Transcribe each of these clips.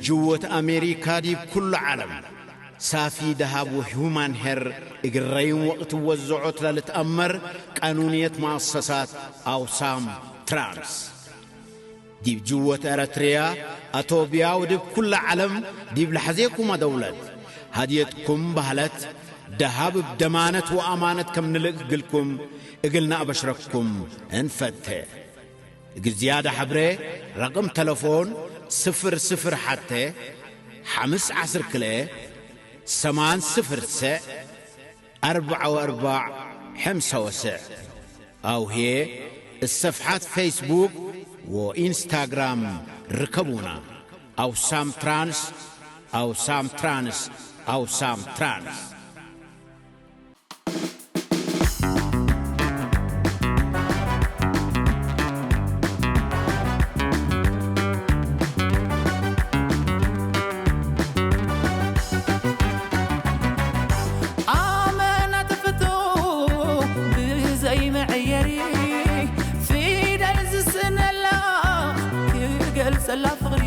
ጅወት ኣሜሪካ ዲብ ኩሉ ዓለም ሳፊ ደሃብ ወሁማን ሄር እግረይን ወቅት ወዘዖት ለልትአመር ቃኑንየት መአሰሳት አውሳም ትራንስ። ዲብ ጅወት ኤረትርያ፣ አቶብያ ወዲብ ኩለ ዓለም ዲብ ለሐዜኩማ ደውለት፣ ሀድየትኩም ባህለት፣ ደሃብ እብ ደማነት ወአማነት ከም ንልእክ እግልኩም፣ እግልና አበሽረኩም እንፈቴ። እግል ዝያዳ ሐብሬ፣ ረቅም ተለፎን፣ ስፍር ስፍር ሐቴ፣ ሐምስ ዐስር ክልኤ፣ ሰማን ስፍር ሰዕ፣ አርበዕ ወአርበዕ ሐምሳ ወሰዕ። አው ህዬ እሰፍሓት ፌስቡክ ወኢንስታግራም ርከቡና። አውሳም ትራንስ፣ አውሳም ትራንስ፣ አውሳም ትራንስ። ኣመና ትፍቶ ብዘይ መዐየሪ፣ ፊደል ዝስእነላ ክገልጸላ ፍቕሪ፣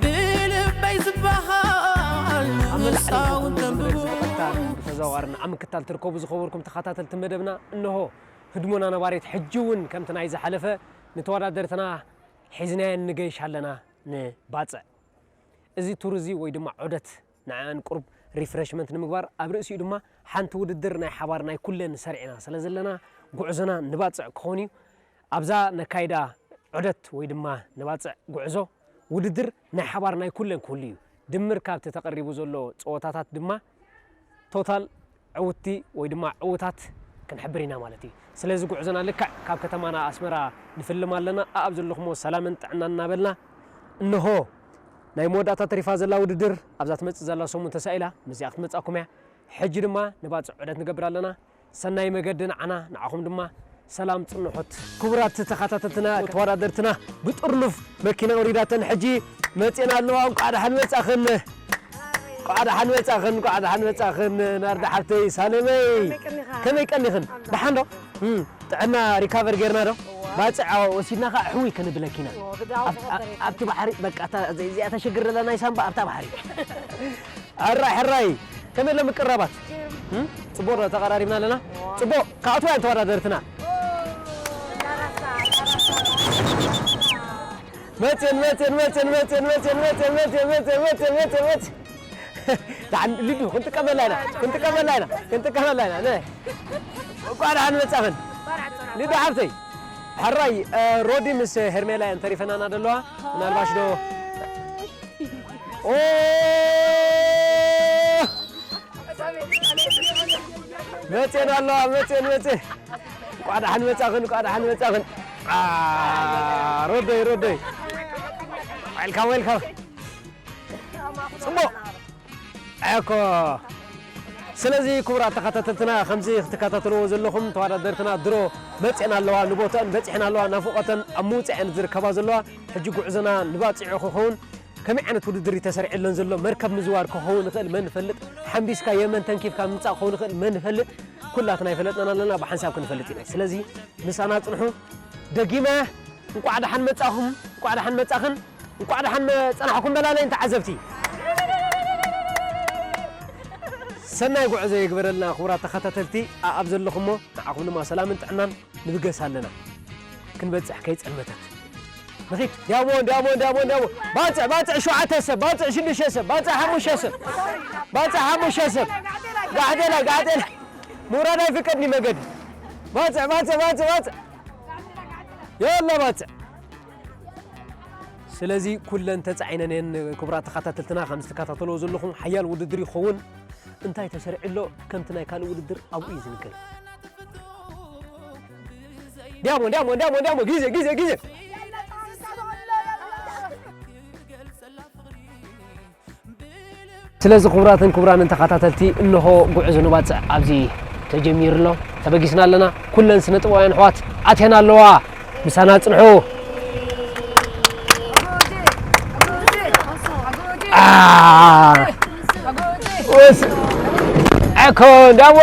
ብልበይ ዝበሃል ኣብ መላእ ንሳ ዓለም እውን ተንብቦ። ብቐጥታ ተዘዋዋርና ኣብ ምክታል ትርከቡ ዝኸበርኩም ተኸታተልቲ መደብና፣ እንሆ ህድሞና ነባሪት ሕጂ እውን ከምቲ ናይ ዝሓለፈ ንተወዳደርትና ሒዝናየን ንገይሽ ኣለና ንባጽዕ። እዚ ቱር እዚ ወይ ድማ ዑደት ንዕኣን ቁሩብ ሪፍረሽመንት ንምግባር፣ ኣብ ርእሲኡ ድማ ሓንቲ ውድድር ናይ ሓባር ናይ ኩለን ሰሪዕና ስለ ዘለና፣ ጉዕዞና ንባጽዕ ክኾን እዩ። ኣብዛ ነካይዳ ዑደት ወይ ድማ ንባጽዕ ጉዕዞ፣ ውድድር ናይ ሓባር ናይ ኩለን ክህሉ እዩ። ድምር ካብቲ ተቐሪቡ ዘሎ ጸወታታት ድማ ቶታል ዕውትቲ ወይ ድማ ዕውታት ክንሕብር ኢና ማለት እዩ። ስለዚ ጉዕዞና ልክዕ ካብ ከተማና ኣስመራ ንፍልም ኣለና። ኣኣብ ዘለኹሞ ሰላምን ጥዕናን እናበልና፣ እንሆ ናይ መወዳእታ ተሪፋ ዘላ ውድድር ኣብዛ ትመጽእ ዘላ ሰሙን ተሳኢላ ምስዚኣ ክትመጻኩም እያ። ሕጂ ድማ ንባጽዕ ዑደት ንገብር ኣለና። ሰናይ መገዲ ንዓና፣ ንዓኹም ድማ ሰላም ጽንሖት። ክቡራት ተኸታተልትና፣ ተወዳደርትና ብጥርኑፍ መኪና ወሪዳተን ሕጂ መጺኤን ኣለዋ። እንቋዕ ደሓን መጻኽን። እንቋዕ ደሓን መጻኽን፣ እንቋዕ ደሓን መጻኽን ናርዳ ሓብተይ ሳለመይ። ከመይ ቀኒኻ? ከመይ ቀኒኽን? ኣላ። ደሓን ዶ? እም፣ ጥዕና ሪካቨር ጌርና ዶ? እዋ። ባጽዕ ወሲድና ኸኣ ሕውይ ከነብለኪ ኢና። እዋ፣ ብዳው ኣብ-፣ ተፈጠረ። ኣብቲ ባሕሪ በቃ እታ እዚኣ ተሸግር ዘላ ናይ ሳምባ ኣብታ ባሕሪ። ሕራይ፣ ሕራይ። ከመይ ኣሎ ምቅራባት? እም? ጽቡቕ ዶ ተቐራሪብና ኣለና? ጽቡቕ። ካብኣቶም እየን ተወዳደርትና። መጽየን፣ መጽየን፣ መጽየን። ደሓን ሊዱ፣ ክንጥቀመላ ኢና፣ ክንጥቀመላ ኢና፣ ክንጥቀመላ ኢና። ነ። እንቋዕ ደሓን መጻኽን። ሊዱ ሓብተይ። ሕራይ፣ እ፣ ሮዲ ምስ ሄርሜላ እየን ተሪፈናና ዘለዋ። ምናልባሽ ዶ ኦ! መጼን ኣለዋ፣ መጼን፣ መጼን። እንቋዕ ደሓን መጻኽን፣ እንቋዕ ደሓን መጻኽን። አ፣ ሮዶይ፣ ሮዶይ። ዌልካም፣ ዌልካም። ጽቡቕ። ኣኮ። ስለዚ ክቡራት ተኸታተልትና፣ ከምዚ ክትከታተልዎ ዘለኹም ተወዳደርትና ድሮ መጼን ኣለዋ፣ ንቦተን በጺሐን ኣለዋ፣ ናፍቖተን ኣብ ምውጻእ እየን ዝርከባ ዘለዋ። ሕጂ ጉዕዞና ንባጽዕ ክኸውን ከመይ ዓይነት ውድድር እዩ ተሰሪዕለን ዘሎ? መርከብ ምዝዋር ክኸውን ይኽእል፣ መን ይፈልጥ? ሓምቢስካ የመን ተንኪፍካ ምምጻእ ክኸውን ይኽእል፣ መን ይፈልጥ? ኩላትና ኣይፈለጥናን ኣለና፣ ብሓንሳብ ክንፈልጥ ኢና። ስለዚ ምሳና ጽንሑ። ደጊመ እንቋዕ ደሓን መጻኹም፣ እንቋዕ ደሓን መጻኽን፣ እንቋዕ ደሓን መ-፣ ጸናሕኩም በላለይን ተዓዘብቲ። ሰናይ ጉዕዞ ይግበረልና ክቡራት ተኸታተልቲ፣ ኣኣብ ዘለኹሞ ንዓኹም ድማ ሰላምን ጥዕናን ንብገስ ኣለና። ክንበጽሕ ከይጸልመተት። ንኺድ። ዲያሞን፣ ዲያሞን፣ ዲያሞን፣ ዲያሞን። ባጽዕ፣ ባጽዕ፣ ሸውዓተ ሰብ፣ ባጽዕ፣ ሽዱሽተ ሰብ፣ ባጽዕ፣ ሓሙሽተ ሰብ። ባጽዕ፣ ሓሙሽተ ሰብ። ጋሕቴላይ፣ ጋሕቴላይ። ምውራድ ኣይፍቀድን እዩ መገዲ። ባጽዕ፣ ባጽዕ፣ ባጽዕ፣ ባጽዕ። የላ ባጽዕ። ስለዚ ኩለን ተጻዒነን እየን። ክቡራት ተኸታተልትና፣ ከም ዝትከታተልዎ ዘለኹም ሓያል ውድድር ይኸውን። እንታይ ተሰሪዑ ኣሎ፣ ከምቲ ናይ ካልእ ውድድር ኣብኡ እዩ ዝንገር። ዲያሞን፣ ዲያሞን፣ ዲያሞን፣ ዲያሞን፣ ግዜ፣ ግዜ፣ ግዜ። ስለዚ ክቡራትን ክቡራንን ተኸታተልቲ፣ እንሆ ጉዕዞ ንባጽዕ ኣብዚ ተጀሚሩ ኣሎ። ተበጊስና ኣለና። ኩለን ስነ ጥበባውያን ኣሕዋት ኣትየን ኣለዋ። ምሳና ጽንሑ። አ፣ ወስ-፣ ኣኮ እንዳሞ።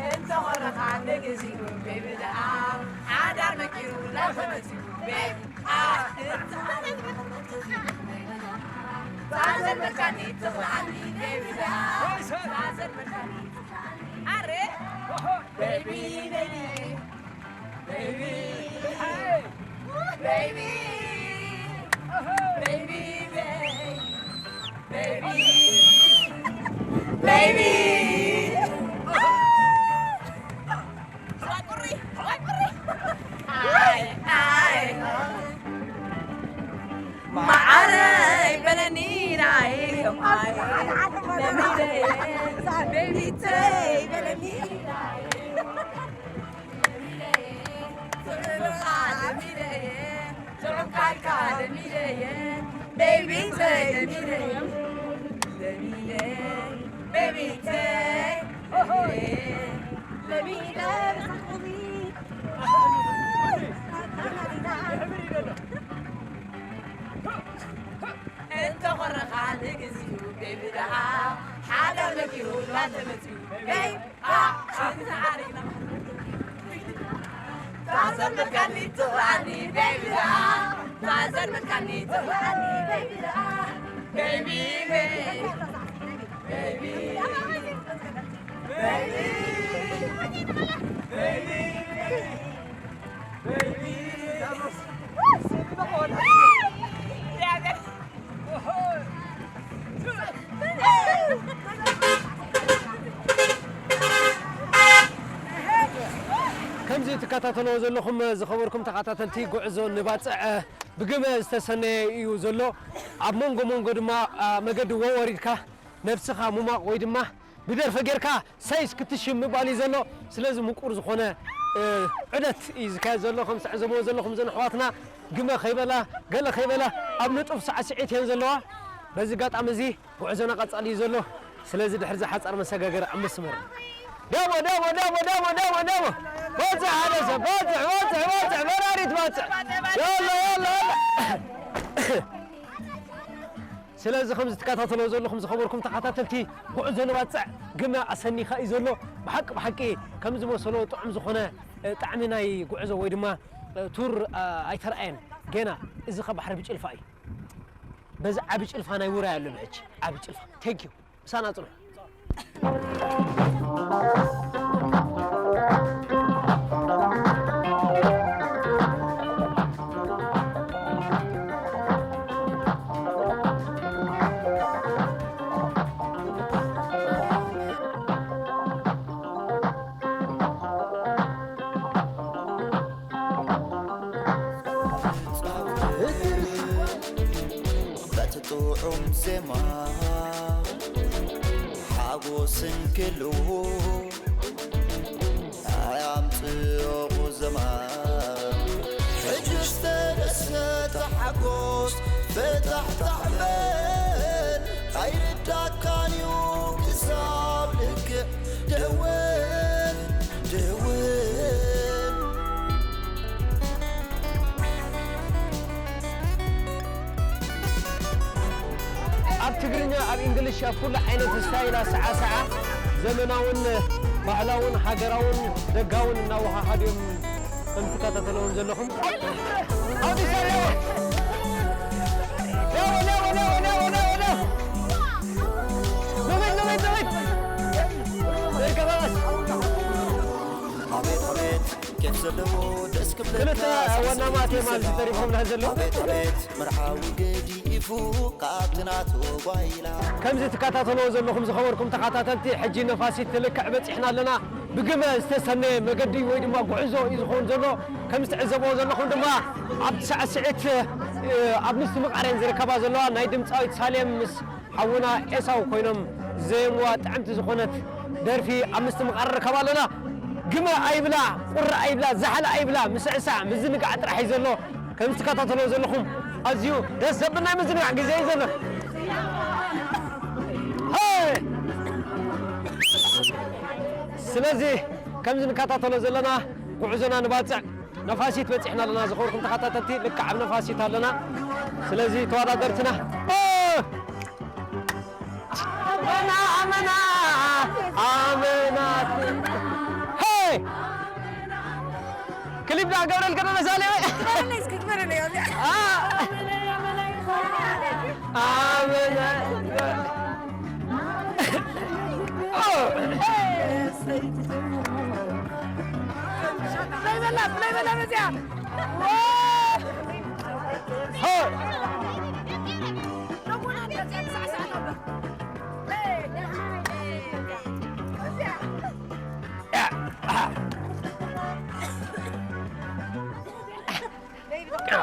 እንተኾነ ከዓ ንግዚኡ ቤቢ ደኣ ሓዳር ነኪሩ ላተመፅኡ ቤቢ መዓረይ በለኒ ራይ ማይ ለሚደየ ቤቢተይ በለኒ ራይ ለሚደየ ጽሩራ ለሚደየ ጽሩካልካ ለሚደየ ቤቢተይ ለሚደየ ለሚደየ ቤቢተይ ለሚደየ እንተኾረኻ ንግዚኡ ቤቢ ደኣ ሓዳር ነኪሩ ላተመፅኡ ቤቢ ታዘር መካኒ ትኽኣኒ ቤቢ ደኣ ታዘር መካኒ ትኽኣኒ ቤቢ ደኣ ቤቢ ቤቢ ከምዚ ትከታተልዎ ዘለኹም ዝኸበርኩም ተኸታተልቲ፣ ጉዕዞ ንባጽዕ ብግመ ዝተሰነየ እዩ ዘሎ። ኣብ መንጎ መንጎ ድማ መገዲ ወወሪድካ ነብስኻ ሙማቕ ወይ ድማ ብደርፈ ጌርካ ሰይስ ክትሽም ምባል እዩ ዘሎ። ስለዚ ምቁር ዝኾነ ዑደት እዩ ዝካየድ ዘሎ። ከም ትዕዘብዎ ዘለኹም እዘን ኣሕዋትና ግመ ከይበላ ገለ ከይበላ ኣብ ንጡፍ ሳዕስዒት እየን ዘለዋ። በዚ ኣጋጣሚ እዚ ጉዕዞና ቀጻሊ እዩ ዘሎ። ስለዚ ድሕሪ እዚ ሓጻር መሰጋገሪ ኣብ መስመር ደቦ ደቦ ደቦ ደቦ ደቦ ደቦ በጽሕ ሓደ ሰብ በጽሕ በጽሕ በጽሕ በራሪት በጽሕ የሎ የሎ የሎ ስለዚ ከምዚ ትከታተልዎ ዘለኹም ዝኸበርኩም ተኸታተልቲ ጉዕዞ ንባጽዕ ግመ ኣሰኒኻ እዩ ዘሎ። ብሓቂ ብሓቂ ከም ዝመሰሎ ጥዑም ዝኾነ ጣዕሚ ናይ ጉዕዞ ወይ ድማ ቱር ኣይተረኣየን ገና። እዚ ኸ ባሕሪ ብጭልፋ እዩ። በዚ ዓቢ ጭልፋ ናይ ውራይ ኣሎ ብሕጂ ዓቢ ጭልፋ። Thank you። ምሳና ጽንሑ። በቲ ጥዑም ዜማ ሓጎስ እንክልዎ ኣያምጽኦ ቁዘማ ሕጅስ ተደሰት ተሓጎስ ፈታሕታሕ በል ኣይርዳካን እዩ ክሳብ ልክዕ ደወል ደወል ኣብ ትግርኛ ኣብ እንግሊሽ ኣብ ኩሉ ዓይነት ስታይል ኣሰዓስዓ ዘመናውን ባህላውን ሃገራውን ደጋውን እናወሃሃዱ እዮም ከም ትከታተለዎም ዘለኹም ኣውዲስ ኣለዎ ክልተ ዋና ማቴ ማለት ተሪፎምና ዘሎ መርሓዊ ገዲፉ ካብቲ ናቱ ጓይላ ከምዚ ትከታተልዎ ዘለኹም ዝኸበርኩም ተኸታተልቲ ሕጂ ነፋሲት ልክዕ በፂሕና ኣለና። ብግመ ዝተሰነየ መገዲ ወይ ድማ ጉዕዞ እዩ ዝኸውን ዘሎ። ከም ዝትዕዘብዎ ዘለኹም ድማ ኣብቲ ሳዕስዒት ኣብ ምስትምቓር እየን ዝርከባ ዘለዋ ናይ ድምፃዊት ሳሌም ምስ ሓውና ኤሳው ኮይኖም ዝዘየምዋ ጥዕምቲ ዝኾነት ደርፊ ኣብ ምስትምቓር ንርከብ ኣለና። ግመ ኣይብላ፣ ቁሪ ኣይብላ፣ ዛሕሊ ኣይብላ፣ ምስዕሳዕ፣ ምዝንጋዕ ጥራሕ እዩ ዘሎ። ከም ዝትከታተልዎ ዘለኹም ኣዝዩ ደስ ዘብል ናይ ምዝንጋዕ ግዜ እዩ ዘሎ። ሄይ! ስለዚ ከምዚ ንከታተሎ ዘለና ጉዕዞና ንባጽዕ ነፋሲት በጺሕና ኣለና። ዝኸበርኩም ተኸታተልቲ ልክዕ ኣብ ነፋሲት ኣለና። ስለዚ ተወዳደርትና ኦ! ኣመና ኣመና ኣመና ሄይ! ክሊፕ ዳ ገብረል ከነ መሳሌ ወይ? ግበረለይ እስኪ ግበረለይ ኣብዚኣ። አ! ኣመና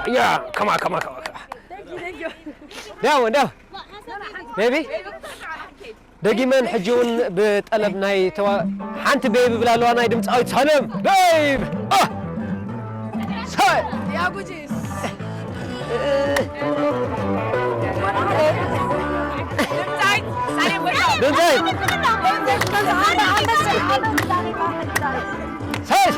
Yeah, come on, come on, come on, come on. Down, down. Baby. ደጊመን ሕጂ እውን ብጠለብ ናይ ተዋ-፣ ሓንቲ ቤቢ ብላ ኣለዋ ናይ ድምፃዊት ሳለም። ቤብ! አ! ሳይ! ድምፃዊት! ሳይ!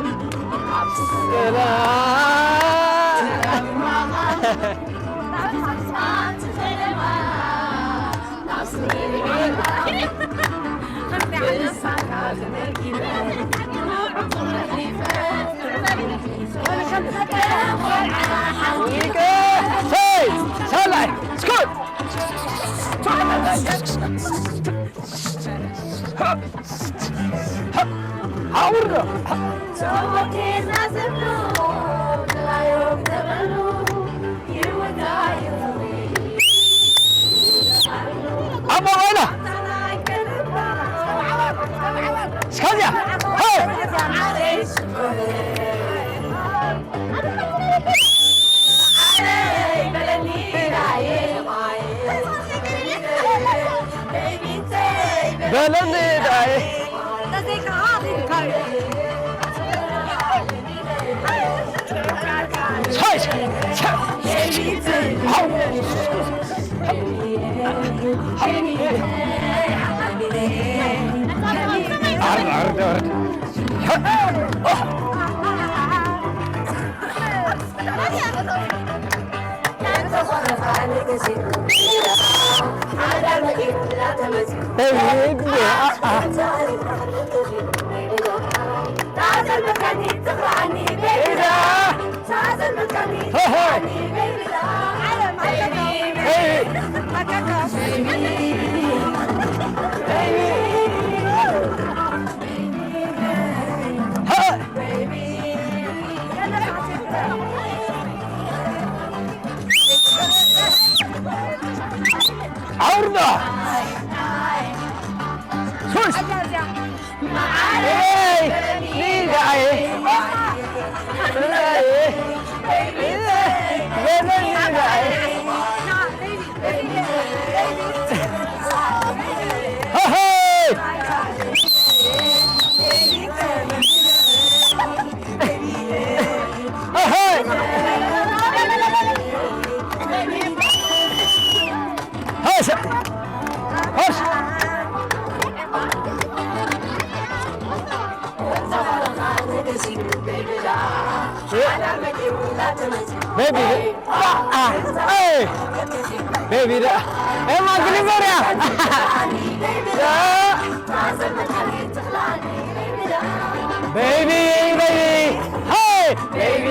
Hey! Salai! Scoot! ኣውርዶ። ኣቦ በላ። እስከዚያ። ሄይ! በለኒ ዳይ። ዓርድ፣ ዓርድ፣ ዓርድ። ዓውርዳ! ሶስት! ኤይ! ሊዳዬ! ሊዳዬ! ሊዳዬ! ሄይ! ሄይ! ሄይ! ሄይ! ቤቢ፣ አ፣ አ፣ ኤይ! ቤቢ፣ ዳ፣ ኤማ፣ ግሊበርያ! ዳ፣ ቤቢ፣ ቤቢ፣ ሄይ! ቤቢ!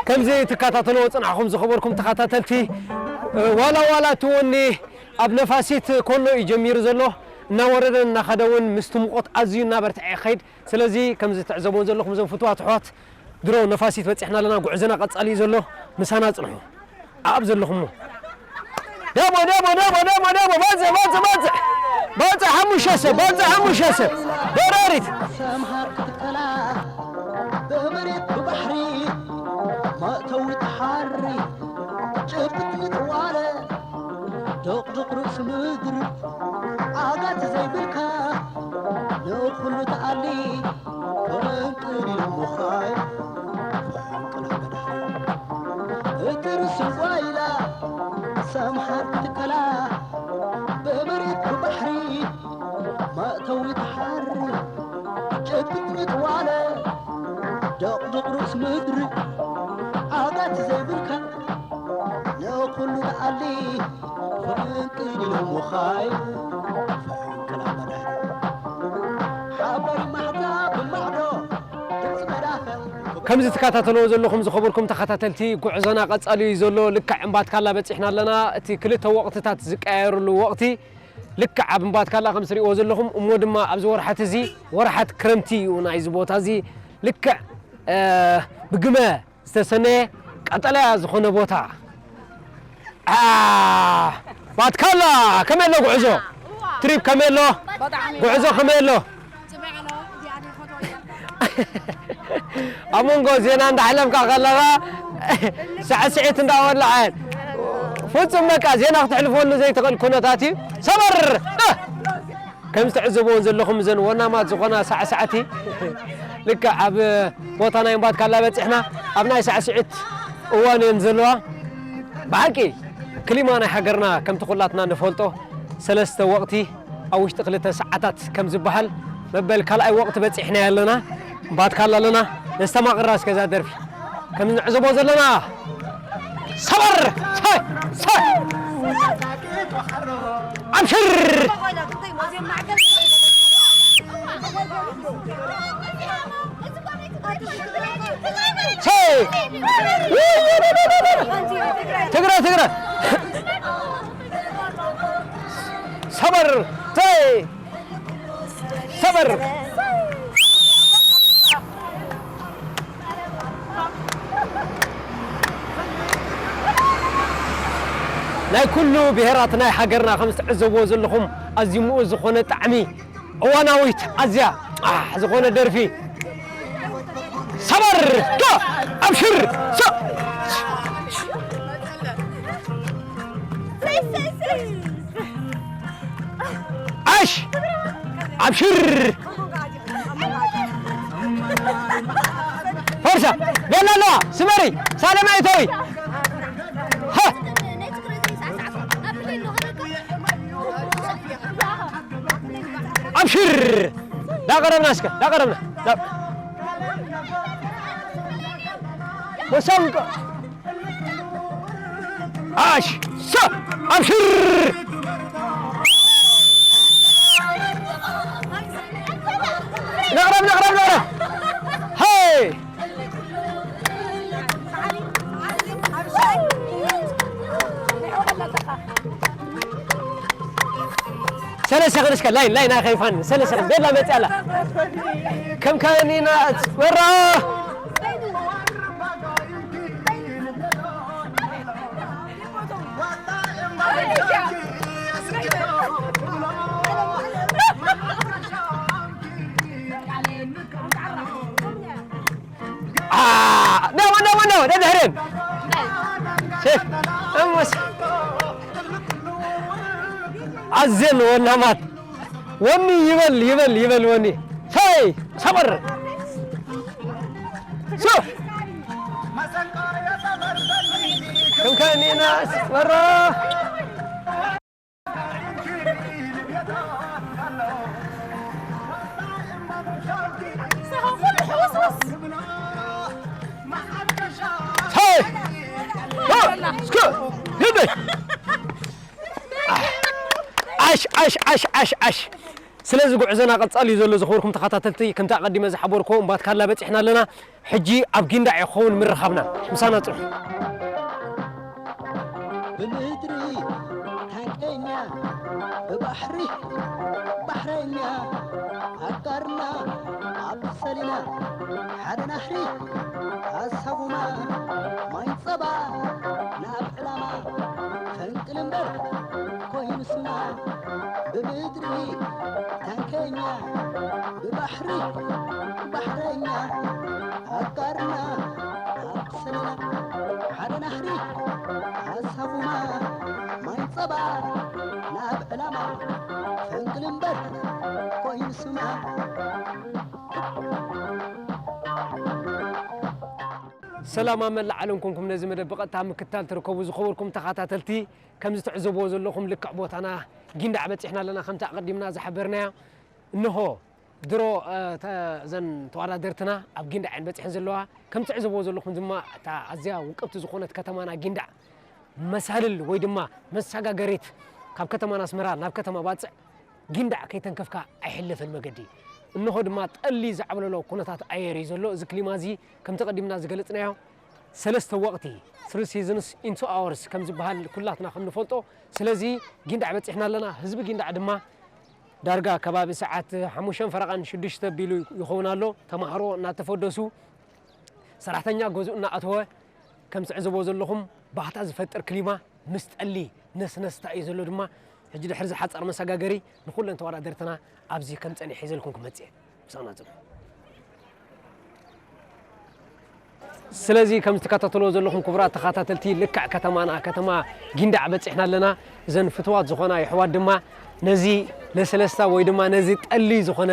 ከምዚ ትከታተልዎ ዝጸናሕኩም ዝኸበርኩም ተኸታተልቲ፣ ዋላ ዋላ እቲ ወኒ ኣብ ነፋሲት ኮሎ እዩ ጀሚሩ ዘሎ። እናወረደን እናኸደ እውን ምስቲ ሙቐት ኣዝዩ እናበርትዐ ይኸይድ። ስለዚ ከምዚ ትዕዘብዎ ዘለኹም እዞም ፍቱዋት ኣሕዋት ድሮ ነፋሲት በጺሕና ኣለና። ጉዕዞና ቀጻሊ እዩ ዘሎ። ምሳና ጽንሑ። ኣብ ዘለኹሞ ደቦ ደቦ ደቦ ደቦ ደቦ ባጽዕ ባጽዕ ባጽዕ ባጽዕ ሓሙሽተ ሰብ ባጽዕ ሓሙሽተ ሰብ በራሪት ሰምሃር ክትከላ ብመሬት ብባሕሪ መእተዊ ተሓሪ ጭብጥ ንጥዋለ ዶቕዶቕ ርእሲ ምድሪ ዓጋቲ ዘይብልካ ንኹሉ ተኣሊ ፈንቅል ኢሎም ምዃይ ፈንቅል ኣበዳሪ እቲ ርስን ጓይላ ሰምሓር ትከላ ብመሬት ብባሕሪ መእተዊ ተሓሪ ጭብጥ ንጥዋለ ደቕድቕ ርእስ ምድሪ ዓጋቲ ዘይብልካ ንኹሉ ተኣሊ ፈንቅል ኢሎም ምዃይ ፈንቅል ኣበዳሪ ሓበሪ ማሕታ ብማዕዶ ድምፂ መዳኸ ከምዚ ትከታተልዎ ዘለኹም ዝኸበርኩም ተኸታተልቲ ጉዕዞና ቀጻሊ እዩ ዘሎ። ልክዕ እምባትካላ በጺሕና ኣለና። እቲ ክልተ ወቕትታት ዝቀያየርሉ ወቕቲ ልክዕ ኣብ እምባትካላ ከም ትሪእዎ ዘለኹም እሞ ድማ ኣብዚ ወርሓት እዚ ወርሓት ክረምቲ እዩ ናይዚ ቦታ እዚ ልክዕ እ፣ ብግመ ዝተሰነየ ቀጠልያ ዝኾነ ቦታ ኣ፣ ባትካላ ከመይ ኣሎ ጉዕዞ ትሪፕ ከመይ ኣሎ ጉዕዞ ከመይ ኣሎ ኣብ መንጎ ዜና እንዳሕለፍካ ከለኻ ሳዕስዒት እንዳወላዐ ፍጹም በቃ ዜና ክትሕልፈሉ ዘይትኽእል ኩነታት እዩ ሰበር ከም ትዕዘብዎ ዘለኹም እዘን ወናማት ዝኾና ሳዕሳዕቲ ልክዕ ኣብ ቦታ ናይ እምባትካላ በፂሕና ኣብ ናይ ሳዕስዒት እዋን እየን ዘለዋ። ብሓቂ ክሊማ ናይ ሃገርና ከምቲ ኩላትና ንፈልጦ ሰለስተ ወቕቲ ኣብ ውሽጢ ክልተ ሰዓታት ከም ዝበሃል መበል ካልኣይ ወቕቲ በፂሕና ኣለና። እምባትካላ ኣለና ነስተማቕራ እስከ እዛ ደርፊ ከም ንዕዘቦ ዘለና ሰበር ሰይ ሰይ ኣብሽር ሰይ ትግረ ትግረ ሰበር ሰይ ሰበር ናይ ኩሉ ብሄራት ናይ ሃገርና ከም ትዕዘብዎ ዘለኹም ኣዝዩ ምኡ ዝኾነ ጣዕሚ እዋናዊት ኣዝያ ኣሕ ዝኾነ ደርፊ ሰበር ዶ ኣብሽር ሰ ዓሽ ኣብሽር ፈርሳ ቤላ ኣለዋ ስመሪ ሳለማ ይተዊ ኣብሽር ዳቀረብና እስከ ዳቀረብና ወሳንቆ ዓሽ ሰ ኣብሽር ነቕረብ ነቕረብ ነቕረብ ሃይ ሰለስተ ክንስከ ላይን ላይን ኣይኸይፋን ሰለስተ ቤላ መፅኣላ ከም ካኒና ወራ ደሞ ደሞ ደሞ ደድሕሬን ሴፍ እሙስ ኣዜን ወናማት ወኒ ይበል ይበል ይበል ወኒ ሰይ ሰበር ሱ ከም ከኒና ስበራ ዓሽ ዓሽ ዓሽ ዓሽ ዓሽ ስለዚ ጉዕዞና ቀጻሊ እዩ ዘሎ ዝኽብርኩም ተኸታተልቲ ከምቲ ኣቐዲመ ዝሓበርኩዎ እምባትካላ በጺሕና ኣለና ሕጂ ኣብ ጊንዳዕ እዩ ክኸውን ምርኻብና ምሳና ጽንሑ ብምድሪ ታንቀኛ ብባሕሪ ባሕረኛ ኣጋርና ኣብ ሰሊና ሓደ ናሕሪ ኣሳጉማ ማይ ጸባ ናብ ዕላ እምበር ኮይኑ ስማ፣ ብምድሪ ታንከኛ፣ ብባሕሪ ባሕረኛ፣ ኣጋርና ኣብ ሰለላ፣ ሓደ ናህሪ ኣሳጉማ፣ ማይ ጸባ ናብ ዕላማ፣ ፈንቅል እምበር ኮይኑ ስማ። ሰላም ኣብ መላእ ዓለም ኮንኩም ነዚ መደብ ብቐጥታ ምክትታል ትርከቡ ዝኸበርኩም ተኸታተልቲ፣ ከምዚ ትዕዘብዎ ዘለኹም ልክዕ ቦታና ጊንዳዕ በጺሕና ኣለና። ከምቲ ኣቐዲምና ዝሓበርናዮ፣ እንሆ ድሮ፣ እ፣ ተ-፣ እዘን ተወዳደርትና ኣብ ጊንዳዕ እየን በጺሐን ዘለዋ። ከም ትዕዘብዎ ዘለኹም ድማ እታ ኣዝያ ውቅብቲ ዝኾነት ከተማና ጊንዳዕ መሳልል ወይ ድማ መሰጋገሪት ካብ ከተማና ኣስመራ ናብ ከተማ ባጽዕ ጊንዳዕ ከይተንከፍካ ኣይሕለፍን መገዲ። እንሆ ድማ ጠሊ ዝዓብለሎ ኩነታት ኣየር እዩ ዘሎ። እዚ ክሊማ እዚ ከምቲ ቀዲምና ዝገለጽናዮ ሰለስተ ወቕቲ፣ three seasons in two hours፣ ከም ዝበሃል ኩላትና ከም ንፈልጦ። ስለዚ ጊንዳዕ በጺሕና ኣለና። ህዝቢ ጊንዳዕ ድማ ዳርጋ ከባቢ ሰዓት ሓሙሽተ ፈረቓን ሽዱሽተ ቢሉ ይኸውን ኣሎ። ተማሃሮ እናተፈደሱ፣ ሰራሕተኛ ገዝኡ እናኣተወ፣ ከም ትዕዘብዎ ዘለኹም ባህታ ዝፈጥር ክሊማ ምስ ጠሊ ነስነስታ እዩ ዘሎ ድማ። ሕጂ ድሕሪ እዚ ሓጻር መሰጋገሪ ንኹለን ተወዳደርትና ኣብዚ ከም ጸኒሐ ሒዘልኩም ክመጽእ እየ። ምሳና ጽንሑ። ስለዚ ከም ትከታተልዎ ዘለኹም ክቡራት ተኸታተልቲ፣ ልክዕ ከተማና ከተማ ጊንዳዕ በጺሕና ኣለና። እዘን ፍትዋት ዝኾና የሕዋት ድማ ነዚ ለስለስታ ወይ ድማ ነዚ ጠሊ ዝኾነ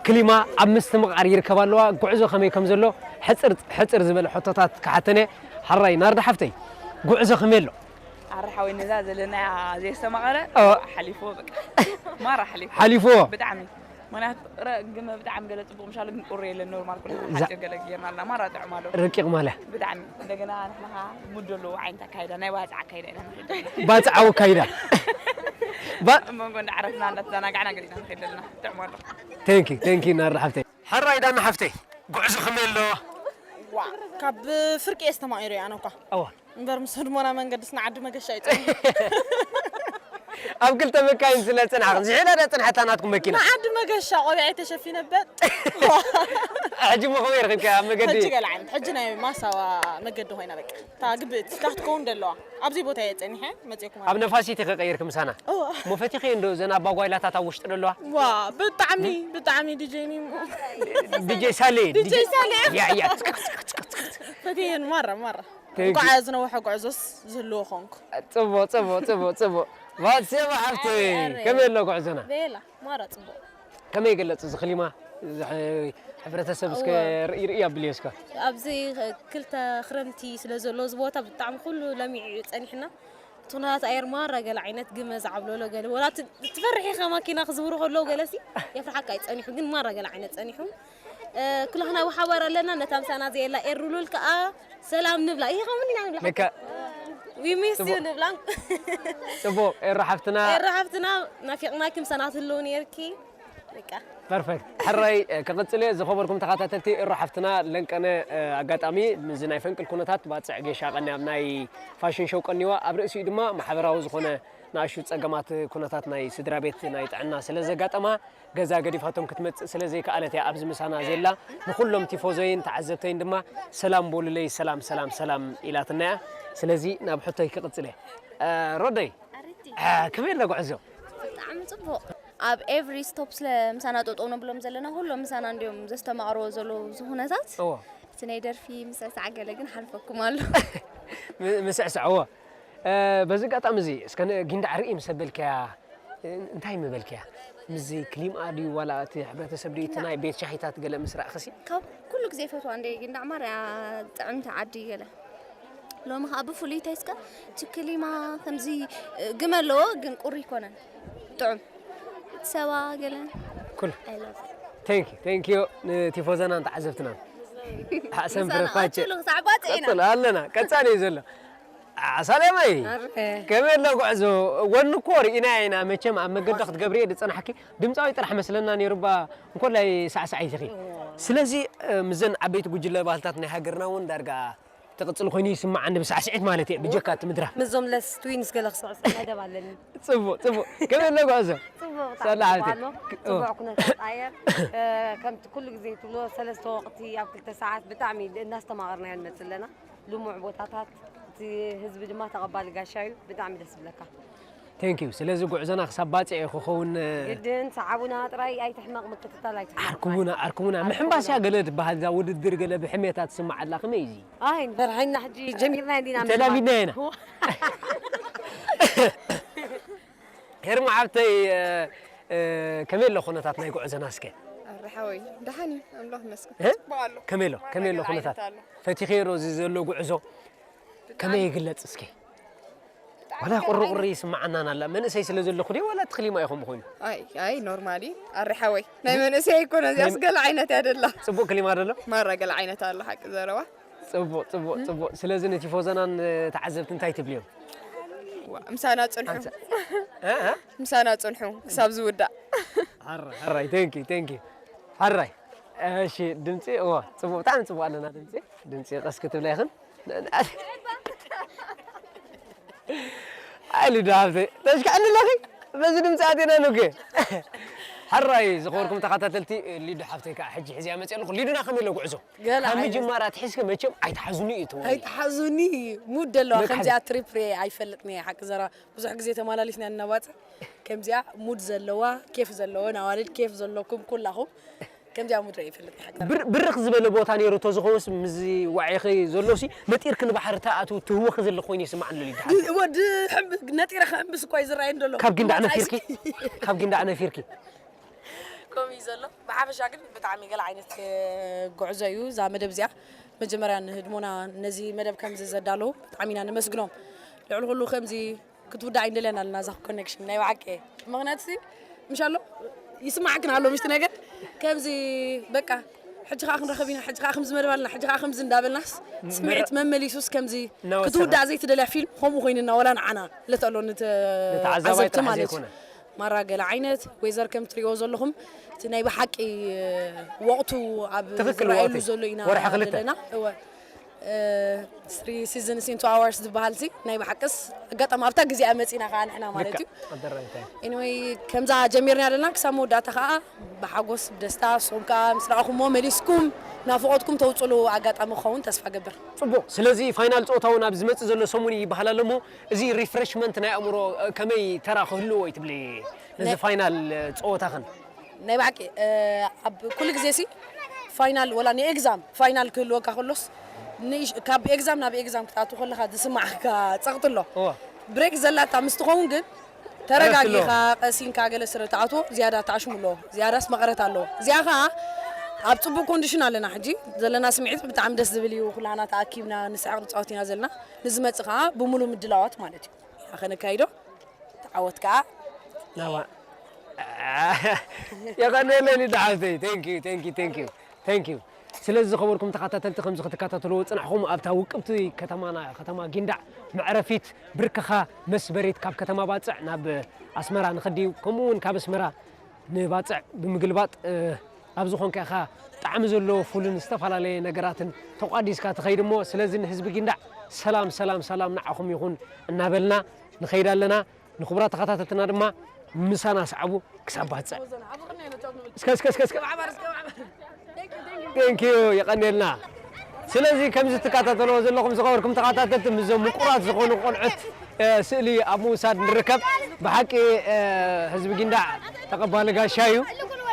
ክሊማ ኣብ ምስትምቓር ይርከባ ኣለዋ። ጉዕዞ ከመይ ከም ዘሎ ሕጽር ሕጽር ዝበለ ሕቶታት ክሓተን እየ። ሓራይ ናርዳ ሓፍተይ፣ ጉዕዞ ከመይ ኣሎ? ኣረ ሓወይ፣ ነዛ ዘለናያ ዘየስተማቐረ እወ። ሓሊፍዎ በቃ። ማራ ሓሊፍዎ። ሓሊፍዎ? ብጣዕሚ። ምኽንያቱ ረ-፣ ግመ ብጣዕሚ ገለ ጽቡቕ ምሻሉ ግን ቁሪ የለን፣ ኖርማል ኩሉ እዛ ሓጺር ገለ ጌርና ኣለና። ማራ ጥዑም ኣሎ። ረቂቕ ማልያ። ብጣዕሚ። እንደገና ንሕና ኸዓ ሙድ ዘለዎ ዓይነት ኣካይዳ፣ ናይ ባጽዕ ኣካይዳ ኢና ንኸይድ ዘለና። ባጽዓዊ ኣካይዳ። ባ- ኣብ መንጎ እንዳዓረፍና እንዳተዘናጋዕና ገለ ኢና ንኸይድ ዘለና። ጥዑም ኣሎ። Thank you፣ thank you ናርዳ ሓፍተይ። ሕራይ ዳና ሓፍተይ፣ ጉዕዞ ከመይ ኣሎ? ዋ፣ ካብ ፍርቂ እየ ዝተማቒሩ እየ ኣነ እኳ። እዋ። እምበር ምስ ህድሞና መንገድስ ንዓዲ መገሻ እዩ ጸኒሑ። ኣብ ክልተ መካይን ስለ ጽንሓ፣ ዝሒላ ዶ ጽንሐታ ናትኩም መኪና? ንዓዲ መገሻ ቆቢዐይ ተሸፊነ በጥ። ሕጂ እሞ ከመይ ረኺብካ ኣብ መገዲ? ሕጂ ገለ ዓይነት፣ ሕጂ ናይ ማሳዋ መገዲ ኮይና በቃ። እታ ግብእቲ፣ እታ ክትከውን ደለዋ። ኣብዚ ቦታ እየ ጸኒሐ፣ መጺእኩም ኣብ ነፋሲት ኢኺ ቀይርኪ ምሳና? እዋ። እሞ ፈቲኺ እንዶ እዘን ኣባጓይላታት ኣብ ውሽጢ ደለዋ? ዋ፣ ብጣዕሚ፣ ብጣዕሚ ዲጄ ሚሙ። ዲጄ ሳሌ፣ ዲጄ ዲጄ ሳሌ። ያ፣ ያ። ፈትየን ማራ፣ ማራ። Thank you። እንኳዕ ዝነውሐ ጉዕዞስ ዝህልዎ ኾንኩ። ጽቡቕ፣ ጽቡቕ፣ ጽቡቕ፣ ጽቡቕ። ባስየባ ሓፍተይ፣ ኣረ፣ ኣረ። ከመይ ኣሎ ጉዕዞና? ቤላ፣ ማራ ጽቡቕ። ከመይ ይግለጽ እዚ ክሊማ? እዚ ሕ-፣ ሕብረተሰብ እስከ እወ። ርእይ፣ ርእይ ኣብልዮ እስከ። ኣብዚ ክልተ ክረምቲ ስለ ዘሎ እዚ ቦታ ብጣዕሚ ኩሉ ለሚዑ እዩ ጸኒሕና። እቲ ኩነታት ኣየር ማራ ገለ ዓይነት ግመ ዝዓብለሎ ገለ፣ ወላ ት-፣ ትፈርሕ ኢኻ ማኪና ክዝውሩ ከለዉ ገለሲ የፍርሓካ እዩ ጸኒሑ፣ ግን ማራ ገለ ዓይነት ጸኒሑ። እ፣ ኩላህና ብሓባር ኣለና፣ ነታ ምሳና ዘየላ ኤሩሉል ከኣ ሰላም ንብላ። ይሄ ከምኡ ኢና ንብላ። ልክዕ። We miss you ጽቡቕ። ንብላ። ጽቡቕ፣ ኤሩ ሓፍትና። ኤሩ ሓፍትና፣ ናፊቕናኪ፣ ምሳና ትህልው ነይርኪ። በቃ። ፐርፌክት። ሕራይ፣ እ፣ ክቕጽል እየ። ዝኸበርኩም ተኸታተልቲ፣ ኤሩ ሓፍትና ለንቀነ፣ እ፣ ኣጋጣሚ ምስዚ ናይ ፈንቅል ኩነታት ባጽዕ ጌሻ ቀንያ ኣብ ናይ ፋሽን ሾው ቀንይዋ፣ ኣብ ርእሲኡ ድማ ማሕበራዊ ዝኾነ ንኣሽቱ ጸገማት ኩነታት ናይ ስድራ ቤት ናይ ጥዕና ስለ ዘጋጠማ፣ ገዛ ገዲፋቶም ክትመጽእ ስለ ዘይከኣለት እያ ኣብዚ ምሳና ዘላ። ንኹሎም ቲፎዞይን ተዓዘብተይን ድማ ሰላም በሉለይ፣ ሰላም፣ ሰላም፣ ሰላም ኢላትና እያ። ስለዚ ናብ ሕቶይ ክቕጽል እየ። እ፣ ሮደይ፣ ኣረቲ። እ፣ ከመይ ኣሎ ጉዕዞ? ብጣዕሚ ጽቡቕ። ኣብ ኤቭሪ ስቶፕ ስለ ምሳና ጠጠው ነብሎም ዘለና፣ ኩሎም ምሳና እንዲዮም ዘስተማቕርዎ ዘለዉ እዚ ኩነታት። እዎ። እቲ ናይ ደርፊ ምስዕሳዕ ገለ ግን ሓልፈኩም ኣሎ። ም-፣ ምስዕሳዕ፣ እዎ። እ፣ በዚ ኣጋጣሚ እዚ፣ እስከ ን-፣ ጊንዳዕ ርኢ ምስ ኣበልካያ፣ እ፣ እንታይ ምበልካያ? ምስዚ ክሊምኣ ድዩ ዋላ እቲ ሕብረተሰብ ድዩ እቲ ናይ ቤት ሻሂታት ገለ ምስ ረኣኽሲ? ካብ ኩሉ ግዜ ይፈትዋ እንደ ጊንዳዕ ማርያ ጥዕምቲ ዓዲ ገለ። ሎሚ ኸኣ ብፍሉይ እንታይ እስከ እቲ ክሊማ ከምዚ፣ እ፣ ግመ ኣለዎ ግን ቁሪ ኣይኮነን። ጥዑም። እቲ ሰባ ገለ። ኩል። I love it። Thank you፣ thank you ንቲፎዘናን ተዓዘብትናን። ሓሰን ምሳና ፍረፋቸ። ቀጽሉ፣ ክሳዕ ባጽዕ ኢና። ቀጽሉ፣ ኣለና። ቀጻሊ እዩ ዘሎ። አ፣ ሰላመይ። ኣረ። ከመይ ኣሎ ጉዕዞ? ወኒ እኮ ርኢና ኢና። መቸም ኣብ መገዲ ክትገብርየ ዝጸናሕኪ ድምጻዊ ጥራሕ መስለና ነይሩ እባ፣ እንኮላይ ሳዕሳዒት ኢኺ። እዎ። ስለዚ፣ እ፣ ምስዘን ዓበይቲ ጉጅለ ባህልታት ናይ ሃገርና እውን ዳርጋ ትቕጽል ኮይኑ ይስምዓኒ፣ ብሳዕስዒት ማለት እየ፣ ብጀካ እቲ ምድራፍ። ምስዞም ለስ ትዊንስ ገለ ክስዕስዕ መደብ ኣለኒ። ጽቡቕ፣ ጽቡቕ። ከመይ ኣሎ ጉዕዞ? ጽቡቕ፣ ብጣዕሚ ሳላ ጽቡቕ ሓብቲ። ኣሎ። ክ-፣ ጽቡቕ ኦ። ኩነታት ኣየር፣ እ፣ ከምቲ ኩሉ ግዜ ትብሎ፣ ሰለስተ ወቕቲ ኣብ ክልተ ሰዓት ብጣዕሚ እናስተማቐርናዮ ንመጽእ ኣለና። ልሙዕ ቦታታት፣ እቲ ህዝቢ ድማ ተቐባሊ ጋሻ እዩ። ብጣዕሚ ደስ ዝብለካ። Thank you። ስለዚ ጉዕዞና ክሳብ ባጽዕ እዩ ክኸውን። ግድን ሰዓቡና ጥራይ ኣይትሕመቕ፣ ምክትታል ኣይትሕመቕ። ኣርክቡና ኣርክቡና። ምሕንባስ እያ ገለ ትበሃል እዛ ውድድር ገለ ብሕሜታ ትስማዕ ኣላ። ከመይ እዩ እዚ? ኣይ በርሃይና ሕጂ ጀሚርና እንዲና። ተላሚድና ኢና። ሄርማ ሓብተይ፣ እ፣ እ፣ ከመይ ኣሎ ኩነታት ናይ ጉዕዞና እስከ? ኣረ ሓወይ ደሓን እዩ ኣምላኽ ይመስገን። እ? ጽቡቕ ኣሎ። ከመይ ኣሎ? ከመይ ኣሎ ኩነታት? ፈቲኸዮ ዶ እዚ ዘሎ ጉዕዞ? ከመይ ይግለጽ እስኪ? ዋላ ቁሪ ቁሪ ይስምዓናን ኣላ። መንእሰይ ስለ ዘለኹ ድየ ዋላ እቲ ክሊማ እዩ ከምኡ ኮይኑ? ኣይ ኣይ ኖርማሊ ኣረ ሓወይ ናይ መንእሰይ ኣይኮነ እዚኣስ ገለ ዓይነት እያ ደላ። ጽቡቕ ክሊማ ደሎ? ማራ ገለ ዓይነት ኣሎ ሓቂ ዘረባ። ጽቡቕ ጽቡቕ ጽቡቕ። ስለዚ ንቲፎዞናን ተዓዘብቲ እንታይ ትብልዮም? ዋ፣ ምሳና ጽንሑ። እ? እ? ምሳና ጽንሑ ክሳብ ዝውዳእ። ሓራይ ሓራይ thank you thank you ሓራይ። እሺ ድምጺ እዋ ጽቡቕ ብጣዕሚ ጽቡቕ ኣለና ድምጺ ድምጺ ቀስ ክትብላ ይኽን። ኣይ ሊዱ ሓብተይ ተሽክዕኒ ኣለኺ። በዚ ድምፂ ኣቴና ንገ። ሕራይ ዝኸበርኩም ተኸታተልቲ፣ ሊዱ ሓብተይ ከዓ ሕጂ ሕዚያ መፅእ ኣለኹ። ሊዱና ከመይ ኣሎ ጉዕዞ? ገለ ካብ ዓይነት ምጅማር ኣትሒዝኪ መቸም ኣይትሓዙኒ እዩ ትብሉ። ኣይትሓዙኒ ሙድ ደለዋ ከምዚኣ ትሪፕ ርኤ ኣይፈልጥን እየ ሓቂ ዘረባ ብዙሕ ግዜ ተማላሊስና እናባፅዕ ከምዚኣ ሙድ ዘለዋ ኬፍ ዘለዎን ኣዋልድ ኬፍ ዘለኩም ኩላኹም ከምዚኣ ሙድ ርኤ ኣይፈልጥን ሓቂ ዘረባ ብር- ብርኽ ዝበለ ቦታ ነይሩ ተዝኸውንስ ምስዚ ዋዒኺ ዘሎሲ ነጢርኪ ንባሕሪ ተኣትው ትህወኺ ዘለኺ ኮይኑ ይስማዓኒ ኣሎ ሊዱ ሓብተይ። ወዲ ሕምብ ነጢረ ከሕምብስ እኳ እዩ ዝረኣየኒ ዘሎ ካብ ጊንዳዕ ነፊርኪ ካብ ጊንዳዕ ነፊርኪ ከምኡ እዩ ዘሎ ብሓፈሻ ግን ብጣዕሚ ገለ ዓይነት ጉዕዞ እዩ እዛ መደብ እዚኣ መጀመርያ ንህድሞና ነዚ መደብ ከምዚ ዘዳለዉ ብጣዕሚ ኢና ነመስግኖም ልዕሊ ኩሉ ከምዚ ክትውዳእ ኣይንደልያን ኣለና እዛ ኮኔክሽን ናይ ብሓቂ ምክንያቱ ምሻሎ ይስማዓክን ኣሎ ምሽቲ ነገር ከምዚ በቃ ሕጂ ከዓ ክንረኸብ ኢና ሕጂ ከዓ ከምዚ መደብ ኣለና ሕጂ ከዓ ከምዚ እንዳበልናስ ስምዒት መመሊሱስ ከምዚ ክትውዳእ ዘይትደልያ ፊልም ከምኡ ኮይንና ወላ ንዓና ለተሎ ንተዓዘብቲ ማለት እዩ ማራ ገለ ዓይነት ወይዘር ከም ትሪኦ ዘለኹም እቲ ናይ ብሓቂ ወቕቱ ኣብ ዝረኣየሉ ዘሎ ኢና ዘለና እወ three seasons in two hours ዝበሃል ሲ ናይ ብሓቅስ ኣጋጣሚ ኣብታ ግዜኣ መፂና ከዓ ንሕና ማለት እዩ anyway ከምዛ ጀሚርና ዘለና ክሳብ መወዳእታ ከዓ ብሓጎስ ብደስታ ንስኹም ከዓ ምስ ረኣኹሞ መሊስኩም ናፍቖትኩም ተውፅሉ ኣጋጣሚ ክኸውን ተስፋ ገብር ፅቡቕ ስለዚ ፋይናል ፀወታ እውን ኣብ ዝመፅእ ዘሎ ሰሙን ይበሃል ኣሎ እሞ እዚ ሪፍሬሽመንት ናይ ኣእምሮ ከመይ ተራ ክህልዎ እዩ ትብሊ ነዚ ፋይናል ፀወታኽን ናይ ብሓቂ ኣብ ኩሉ ግዜ ሲ ፋይናል ወላ ንኤግዛም ፋይናል ክህልወካ ከሎስ ካብ ኤግዛም ናብ ኤግዛም ክትኣቱ ከለካ ዝስማዕካ ፀቕጢ ኣሎ ብሬክ ዘላታ ምስ ትኸውን ግን ተረጋጊኻ ቀሲንካ ገለ ስረ ትኣትዎ ዝያዳ ተኣሽሙ ኣለዎ ዝያዳስ መቐረት ኣለዎ እዚኣ ከዓ ኣብ ፅቡቅ ኮንዲሽን ኣለና ሕጂ ዘለና ስምዒት ብጣዕሚ ደስ ዝብል እዩ ኩላና ተኣኪብና ንስዕቅ ንፃወት ኢና ዘለና ንዝመፅእ ከዓ ብምሉ ምድላዋት ማለት እዩ ከነካይዶ ተዓወት ከዓ ናዋ የቐነለይ ሊዱ ሓብተይ thank you thank you thank you thank you ስለዚ ዝኸበርኩም ተኸታተልቲ ከምዚ ክትከታተልዎ ዝፅናሕኹም ኣብታ ውቅብቲ ከተማና ከተማ ጊንዳዕ መዕረፊት ብርክኻ መስበሪት ካብ ከተማ ባፅዕ ናብ ኣስመራ ንኸዲ ከምኡ እውን ካብ ኣስመራ ንባፅዕ ብምግልባጥ ኣብ ዝኾንካ ኢኻ ጣዕሚ ዘለዎ ፉልን ዝተፈላለየ ነገራትን ተቋዲስካ ትኸይድ እሞ ስለዚ ንህዝቢ ጊንዳዕ ሰላም ሰላም ሰላም ንዓኹም ይኹን እናበልና ንኸይድ ኣለና ንኽቡራት ተኸታተልትና ድማ ምሳና ሰዓቡ ክሳብ ባፅዕ እስከ እስከ እስከ እስከ thank you የቐንየልና ስለዚ ከምዚ ትከታተልዎ ዘለኹም ዝኸበርኩም ተኸታተልቲ ምስዞም ምቁራት ዝኾኑ ቆልዑት ስእሊ ኣብ ምውሳድ ንርከብ ብሓቂ ህዝቢ ጊንዳዕ ተቐባሊ ጋሻ እዩ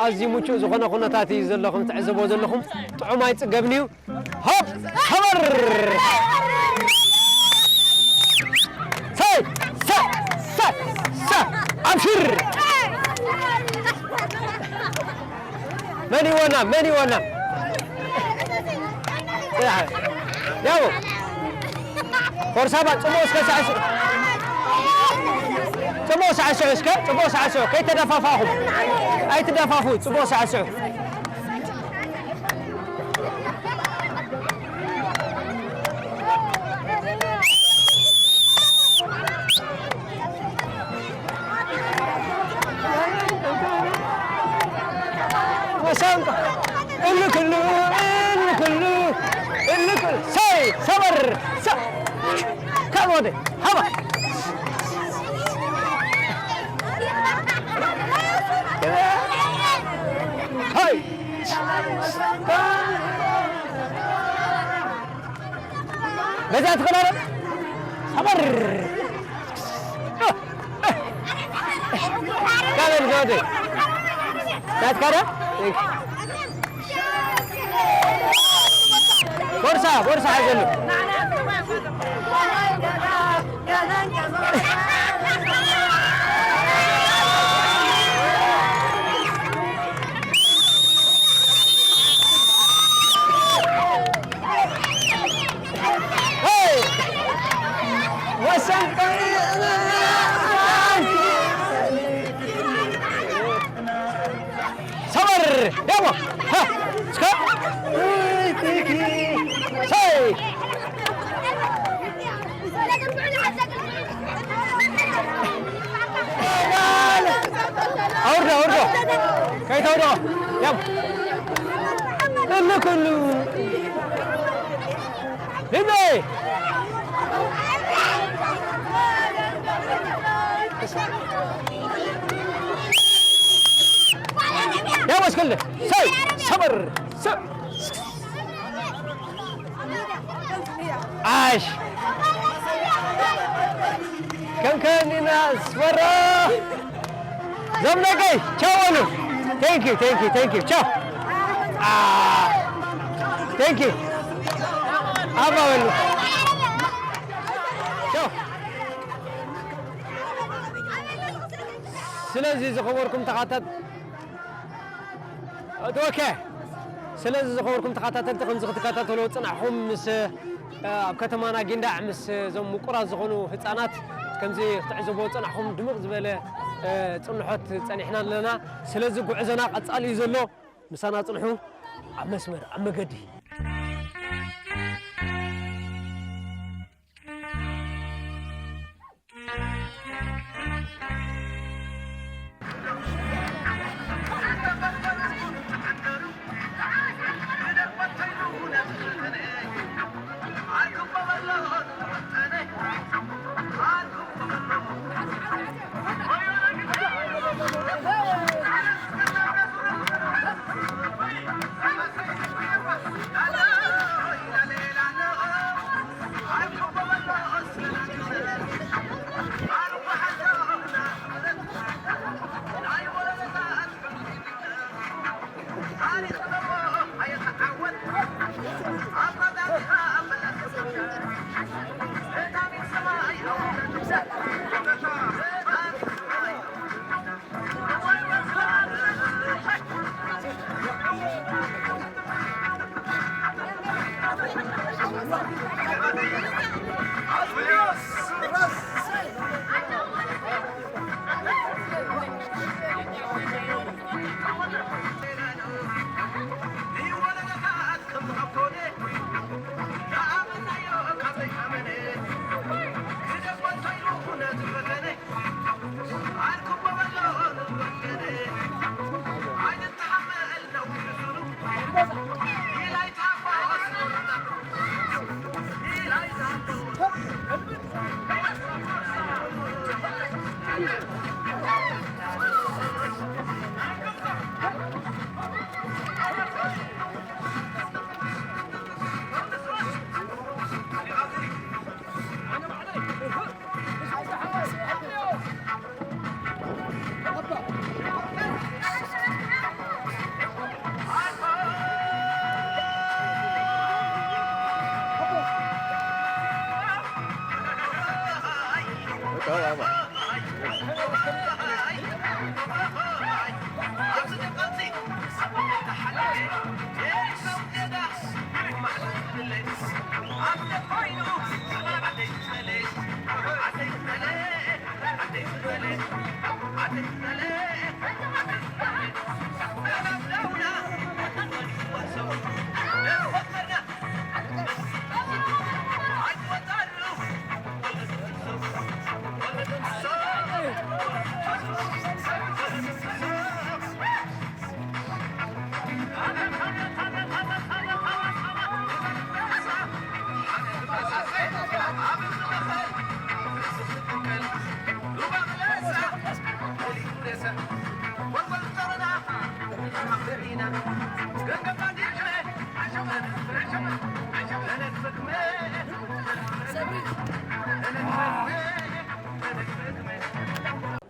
ኣዝዩ ምቹእ ዝኾነ ኩነታት እዩ ዘሎ ከም ትዕዘቦ ዘለኹም ጥዑም ኣይፅገብን እዩ ሆፕ ሰበር ሰይ ሰ ሰ ሰ ኣብሽር መን ይወና መን ይወና ያው ፎርሳባ ጽሞ እስከ ሳዕስ ጽሞ ሳዕስ እስከ ጽሞ ሳዕስ ከይተደፋፋኹም ኣይትደፋፉ ጽሞ ሳዕስ ወሰንቆ እልክሉ እልክሉ እልክሉ ሰይ ሰበር ካብ ወደ ሃባ ሀይ በዚያ ትኸዳለ ሰበር! ካበል ዘወደይ። ናትካ ዶ? ቦርሳ፣ ቦርሳ ሓዘሉ። ሰበር! ያሞ! ሃ! እስከ! ሰይ! ኣውርዶ፣ ኣውርዶ! ከይተውርዶ! ያሞ! እልኩሉ! ልበይ! ደሞስ ክልተ ሰይ ሰበር ሰ- ኣሽ ከም ከኒና ስፈራ ዞም ደቀይ ቻው በሉ። Thank you, thank you, thank you. ቻው። አ፣ thank you። ኣባ በሉ። ቻው። ስለዚ ዝኸበርኩም ተኻታት-፣ ኦኬ። ስለዚ ዝኸበርኩም ተኸታተልቲ፣ ከምዚ ክትከታተልዎ ዝጸናሕኩም ምስ፣ እ፣ ኣብ ከተማና ጊንዳዕ ምስ እዞም ምቁራት ዝኾኑ ህጻናት ከምዚ ክትዕዘብዎ ዝጸናሕኩም ድምቕ ዝበለ፣ እ፣ ጽንሖት ጸኒሕና ኣለና። ስለዚ ጉዕዞና ቀጻሊ እዩ ዘሎ። ምሳና ጽንሑ። ኣብ መስመር፣ ኣብ መገዲ።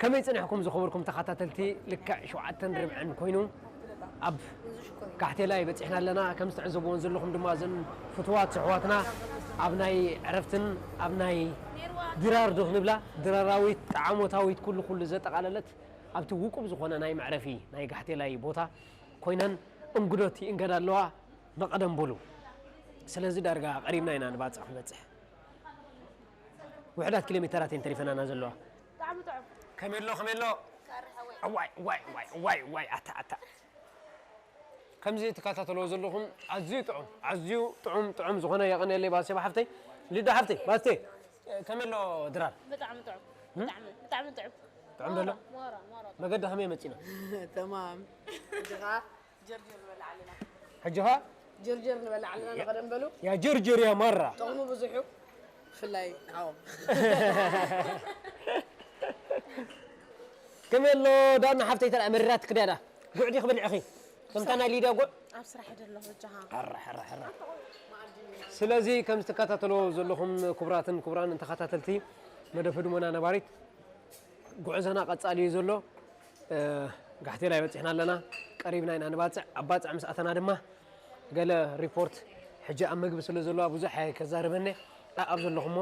ከመይ ጽኒሕኩም ዝኸበርኩም ተኸታተልቲ? ልክዕ ሸውዓተን ርብዕን ኮይኑ ኣብ ካሕቴላይ በጺሕና ኣለና። ከም ዝተዕዘብዎን ዘለኹም ድማ እዘን ፍትዋት ኣሕዋትና ኣብ ናይ ዕረፍትን ኣብ ናይ ድራር ዶ ክንብላ ድራራዊት ጣዕሞታዊት ኩሉ ኩሉ ዘጠቓለለት ኣብቲ ውቁብ ዝኾነ ናይ መዕረፊ ናይ ጋሕቴላይ ቦታ ኮይነን እንግዶት ይእንገዳ ኣለዋ። ንቐደም በሉ። ስለዚ ዳርጋ ቀሪብና ኢና ንባጽዕ ክንበጽሕ። ውሕዳት ኪሎ ሜተራት እየን ተሪፈናና ዘለዋ። ከመይ ኣሎ ከመይ ኣሎ? ዋይ ዋይ ዋይ ዋይ ዋይ ኣታ ኣታ። ከምዚ ትከታተልዎ ዘለኹም ኣዝዩ ጥዑም ኣዝዩ ጥዑም ጥዑም ዝኾነ የቐንየለይ ባሴባ ሓፍተይ። ሊዶ ሓፍተይ ባስቴ ከመይ ኣሎ ድራር? ብጣዕሚ ጥዑም ብጣዕሚ ብጣዕሚ ጥዑም። ጥዑም ደሎ? ሞራ ሞራ። መገዲ ከመይ መጺና? ተማም። ሕጂ ኸኣ ጀርጀር ንበልዕ ኣለና። ሕጂ ኸኣ ጀርጀር ንበልዕ ኣለና። ንቐደም በሉ። ያ ጀርጀር ያ ማራ። ጥቕሙ ብዙሕ እዩ። ብፍላይ ንዓኦም። ከመይ ኣሎ ዳና ሓፍተይ ተራ መሪራት ክዳዳ ጉዕ ዲኺ በሊዕኺ? ከምታ ናይ ሊዳ ጉዕ? ኣብ ስራሕ እየ ዘለኹ በጃኻ። ሕራ፣ ሕራ፣ ሕራ። ስለዚ ከም ትከታተልዎ ዘለኹም ክቡራትን ክቡራን ተኸታተልቲ መደብ ህድሞና ነባሪት፣ ጉዕዞና ቀጻሊ እዩ ዘሎ። እ፣ ጋሕቴላይ በጺሕና ኣለና። ቀሪብና ኢና ንባጽዕ። ኣብ ባጽዕ ምስ ኣተና ድማ ገለ ሪፖርት፣ ሕጂ ኣብ ምግቢ ስለ ዘለዋ ብዙሕ ኣይከዛርበኒ። ኣብ ዘለኹሞ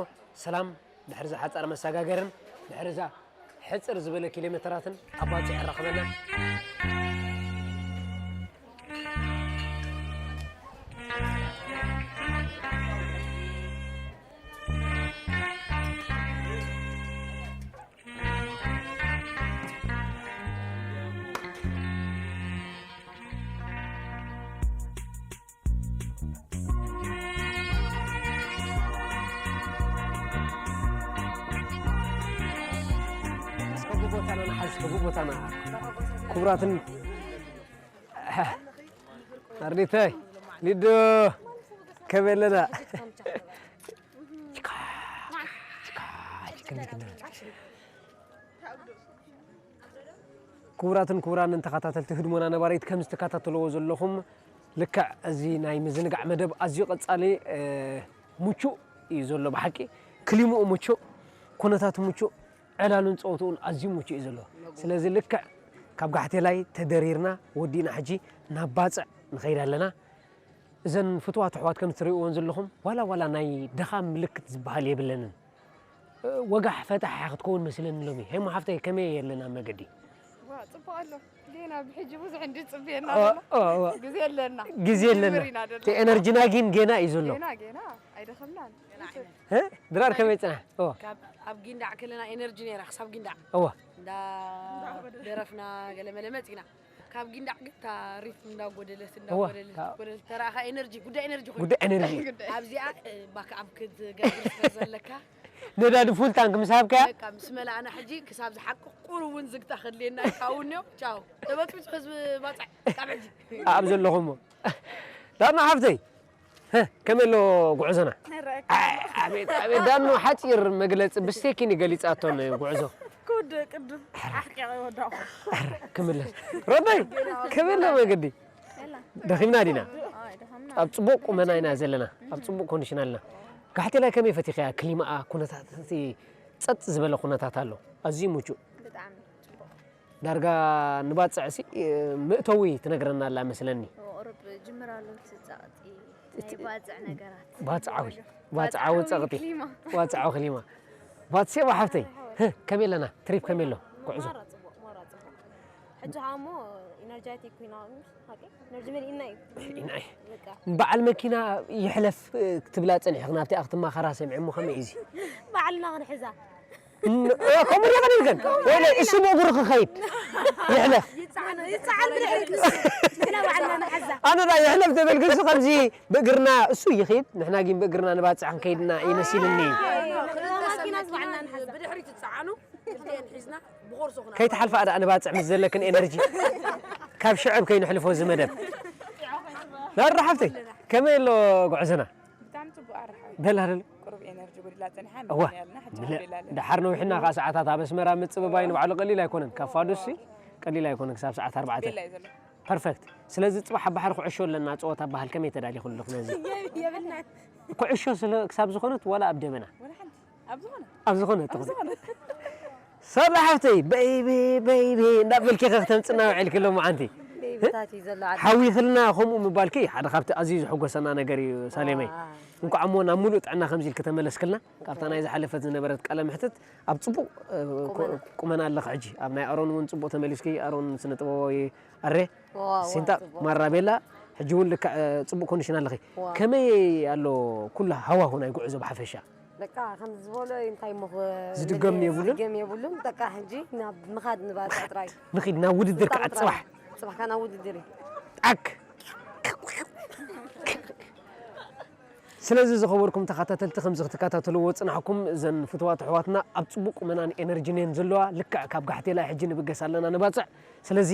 ሰላም፣ ድሕሪ እዛ ሓጻር መሰጋገርን ድሕሪ እዛ ሕጽር ዝበለ ኪሎ ሜተራትን ኣብ ባጽዕ የራኽበና። እስከ ብቦታና ንሓዝ፣ እስከ ብቦታና። ክቡራትን ኣርዲተይ፣ ሊዱ፣ ከመይ ኣለና? ክቡራትን ክቡራንን ተኸታተልቲ ህድሞና ነባሪት፣ ከም ዝተከታተልዎ ዘለኹም፣ ልክዕ እዚ ናይ ምዝንጋዕ መደብ ኣዝዩ ቀጻሊ፣ እ፣ ምቹእ እዩ ዘሎ። ብሓቂ ክሊምኡ ምቹእ፣ ኩነታቱ ምቹእ፣ ዕላሉን ጸወትኡን ኣዝዩ ምቹእ እዩ ዘሎ። ስለዚ ልክዕ ካብ ጋሕቴላይ ተደሪርና ወዲእና ሕጂ ናብ ባጽዕ ንኸይድ ኣለና። እዘን ፍቱዋት ኣሕዋት ከም እትርእይወን ዘለኹም፣ ዋላ ዋላ ናይ ድኻም ምልክት ዝበሃል የብለንን። እ፣ ወጋሕ ፈታሕ ክትከውን መስለኒ ሎሚ። ሄሞ ሓፍተይ፣ ከመይ ኣለና መገዲ? ዋ፣ ጽቡቕ ኣሎ። ጌና ብሕጂ ብዙሕ እንዲ ጽብየና ኦ፣ ኣሎ። ኦ፣ ኦ። ግዜ ኣለና። ግዜ ኣለና። ንጅምር ኢና ዘለና። እቲ ኤነርጂና ግን ጌና እዩ ዘሎ። ጌና፣ ጌና። ኣይደኸምናን። እ? ድራር ከመይ ጽናሕ? ኦ። ካብ ኣብ ጊንዳዕ ከለና ኤነርጂ ነይራ፣ ክሳብ ጊንዳዕ። እወ። እንዳ ደረፍና ገለ መለ መጺና። ካብ ጊንዳዕ ግን እታ ሪትም እንዳጎደለት፣ እወ። እንዳጎደለት፣ ታ- ጎደለት። ተራኻ ኤነርጂ፣ ጉዳይ ኤነርጂ ኮይኑ። ጉዳይ ኤነርጂ። ኣብዚኣ፣ እ፣ ባክ ኣፕ ክትገብር ስለ ዘለካ። ነዳዲ ፉል ታንክ ምስ ሃብካያ? በቃ፣ ምስ መላእና ሕጂ ክሳብ ዝሓቂ ቁሩብ እውን ዝግታ ከድልየና እዩ። ካብኡ እንዮ፣ ቻው። ተበጥቢጡ ህዝቢ ባጽዕ፣ ካብ ሕጂ። ኣብ ዘለኹሞ። ዳና ሓፍተይ፣ ሀ፣ ከመይ ኣሎ ጉዕዞና? ይረኣየካ። ኣይ፣ ኣቤት፣ ኣቤት፣ ዳኑ ሓጺር መግለጺ ብስቴኪን ገሊጻቶ ንጉዕዞ። ክውድእ ቅድም ኣሕቂቐ ይወዳእኹ። ኣረ፣ ክምለስ። ሮዳይ፣ ከመይ ኣሎ መገዲ? የላ። ደኺምና ዲና? ኣይ፣ ደኸምና። ኣብ ጽቡቕ ቁመና ኢና ዘለና። ኣብ ጽቡቕ ኮንዲሽን ኣለና። ጋሕቴላይ ከመይ ፈቲኽያ? ክሊማኣ፣ ኩነታት፣ እቲ ጸጥ ዝበለ ኩነታት ኣሎ። ኣዝዩ ምቹእ። ብጣዕሚ ጽቡቕ። ዳርጋ ንባጽዕሲ፣ እ፣ መእተዊ ትነግረና ኣላ መስለኒ። ቁሩብ ጅምር ኣሎ እቲ ጸቕጢ፣ ናይ እቲ ባጽዕ ነገራት። ባጽዓዊ፣ ባጽዓዊ ባጽዓዊ ጸቕጢ። ክሊማ። ባጽዓዊ ክሊማ። ባትሴባ ሓፍተይ፣ ህ፣ ከመይ ኣለና? ትሪፕ ከመይ ኣሎ? ጉዕዞ? ማራ ጽቡቕ፣ ማራ ጽቡቕ። ሕጂ ኸኣ እሞ ኢነርጃይቲክ ኮይና፣ ሓቂ? ኢነርጂ መሊእና እዩ። ኢና እዩ። በቃ። በዓል መኪና ይሕለፍ፣ እ፣ ክትብላ ጸኒሕኽን፣ ኣብቲኣ ክትማኸራ ሰሚዐ እሞ ከመይ እዩ እዚ? ባዕልና ክንሕዛ። ን-፣ እ፣ ከምኡ ዶ ቀኒልክን? ወይለ እሱ ብእግሩ ክኸይድ ይሕለፍ። ይጸዓን፣ ይጸዓን ብድሕሪት እሱ። ንሕና ባዕልና ንሓዛ። ኣነ ዳ ይሕለፍ ተበልክን እሱ ከምዚ ብእግርና እሱ ይኸይድ፣ ንሕና ግን ብእግርና ንባጽዕ ክንከይድና ይመስልኒ። ማኪናስ ባዕልና ንሓዛ። ብድሕሪት ትጸዓኑ፣ ክልቲኤን ሒዝና ብኾርሶ ክና- ከይትሓልፋ ዳ ንባጽዕ ምስ ዘለክን ኤነርጂ። ካብ ሽዕብ ከይንሕልፎ እዚ መደብ። ናራ ሓፍተይ፣ ከመይ ኣሎ ጉዕዞና? ብጣዕሚ ጽቡቕ ኣርሓ። በል ኣይደል? ቁሩብ ኤነርጂ ጎዲላ ጸኒሓ፣ እዋ። ንበይና ኣለና፣ ሕጂ ምልእ። ሓቢላ ኣለና። ደሓር ነዊሕና ከኣ ሰዓታት ኣብ ኣስመራ ምጽብባይ ንባዕሉ ቀሊል ኣይኮነን። ካብ ፋዱስሲ ቀሊል ኣይኮነን ክሳብ ሰዓት ኣርባዕተ። ቤላ እዩ ዘሎ። ፐርፌክት። ስለዚ ጽባሕ ኣብ ባሕሪ ኩዕሾ ኣለና፣ ጸወታ በሃል። ከመይ ተዳሊኹ ኣለኹ ነዚ? የብ-፣ የብልናን። ኩዕሾ ስለ ክሳብ ዝኾነት ዋላ ኣብ ደበና። ዋላ ሓንቲ። ኣብ ዝኾነ። ኣብ ዝኾነ ኣብ ትኹን። ዝኾነ። ሳላ ሓፍተይ በይቢ በይቢ እንዳበልኪ ከ ክተምፅና ውዕልኪ ሎማዓንቲ? በይብታት እዩ ዘሎ ዓዲ። ሓዊኽልና ከምኡ ምባልኪ ሓደ ካብቲ ኣዝዩ ዝሕጎሰና ነገር እዩ ሳሌመይ። ዋው። እንኳዕ እሞ ናብ ሙሉእ ጥዕና ከምዚ ኢልኪ ተመለስክልና። ካብታ ናይ ዝሓለፈት ዝነበረት ቃለ መሕትት ኣብ ፅቡቕ እ፣ ቁመና። ቁመና ኣለኺ ሕጂ። ኣብ ናይ ኣሮን እውን ፅቡቕ ተመሊስኪ። ኣሮን ስነ ጥበባዊ ኣረ ዋው፣ ዋው፣ ሲንታ ጽቡቕ። ማራ ቤላ ሕጂ እውን ልክዕ እ፣ ፅቡቕ ኮንዲሽን ኣለኺ። ዋው። ከመይ ኣሎ ኩሉ ሃዋሁ ናይ ጉዕዞ ብሓፈሻ? በቃ ከም ዝበሎ እንታይ እሞ ክ-፣ ዝድገም ምንም የብሉን? ዝድገም የብሉን። በቃ ሕጂ ናብ ምኻድ ንባጽዕ ጥራይ። ንኺድ ናብ ውድድር ምፍጻም ከዓ ጥራይ። ጽባሕ። ጽባሕ ከዓ ናብ ውድድር እዩ። ጣክ። ስለዚ ዝኸበርኩም ተኸታተልቲ ከምዚ ክትከታተልዎ ዝጽናሕኩም እዘን ፍትዋት ኣሕዋትና ኣብ ጽቡቕ ቁመናን ኤነርጂን እየን ዘለዋ። ልክዕ ካብ ጋሕቴላይ ሕጂ ንብገስ ኣለና ንባጽዕ። ስለዚ